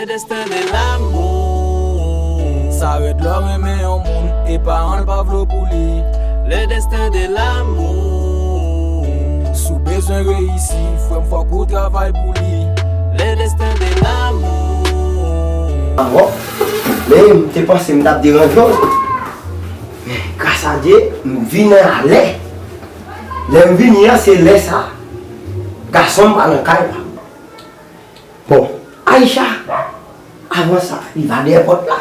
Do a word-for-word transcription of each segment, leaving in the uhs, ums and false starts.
Le destin de l'amour. Sa rèd lè w renmen yon moun e paran l pa vle w pou li. Le destin de l'amour. Si w bezwen reyisi, frè m, fòk ou travay pou li. Le destin de l'amour. Bon, men m te panse m t ap deranje w. Men gras a Dye, m vin alè. Lè m vini an, se lè sa. Gason m pa nan kay la. Bon, Aïcha, avan sa, li pa dèyè pòt la.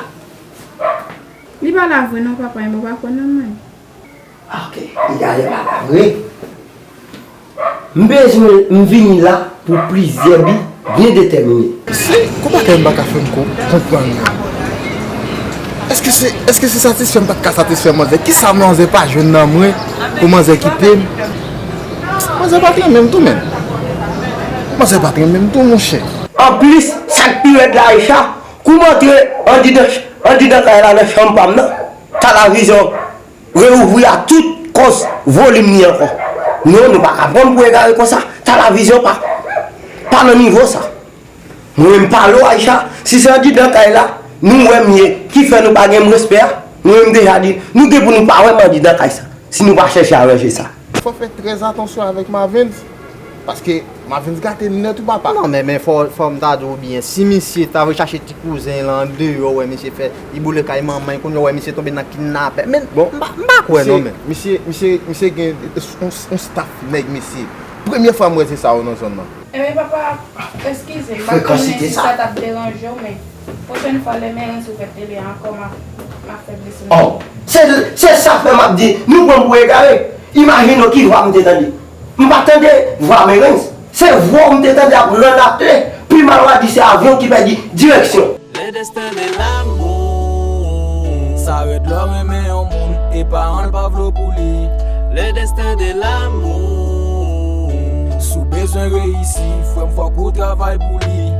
Li pa la vre non, papa, e mwen pa kwè nan mwen. Ok, li ta lè pa la vre. M bezwen, m vini la pou plizyè bi byen detèmine. Se, kòman kè m pa ka fè m ko-, konprann nan? Èske se, èske se satisfè m pa t ka satisfè manzè? Kisa manzè pa jwenn nan mwen pou manzè kite m? Manzè pa t renmen m tou, menm. Manzè pa t renmen m tou, monchè. Anplis, sa k pi rèd la, Aïcha, kou m antre andidan, andidan kay la nan chanm pa m nan, Talavizyon reouvri a tout kòz volim li ankò. Non, nou pa ka pran m pou egare konsa. Talavizyon pa, pa nan nivo sa. Mwen menm pale w, Aïcha, si se andidan kay la, nou wè m ye, ki fè nou pa gen m respè a, mwen menm deja di, nou gen pou nou pa wè m andidan kay sa, si nou pa chèche aranje sa. Fò fè trè atansyon avèk Mavens, paske Mavens gate nèt wi papa. Non, men, men fò, fò m ta di w byen, si misye ta voye chache ti kouzen l andeyò, wè misye fè, li boule kay manman l, kounye a wè misye tonbe nan kidnapè. Men, bon, m pa, m pa kwè non, men. Misye, misye, misye gen yon, yon staff nèg, mesye. Premye fwa m wè se sa yo nan zòn nan. Ebyen, papa, eskize m, m pa konnen si sa t ap deranje w, men pwochèn fwa, lè Merens ouvè tele a ankò, m ap, m ap fè blese m. Oh, se, se sa fè m ap di, nou pran m pou egare. Imajine w ki vwa m te tande. M pa tande vwa Merens. Se vwa w m te tande ap rann atle. Pi mal w a di se avyon ki pèdi direksyon. Le destin de l'amour. Sa rèd lè w renmen yon moun e paran l pa vle w pou li. Le destin de l'amour. Si w bezwen reyisi, frè m, fòk ou travay pou li.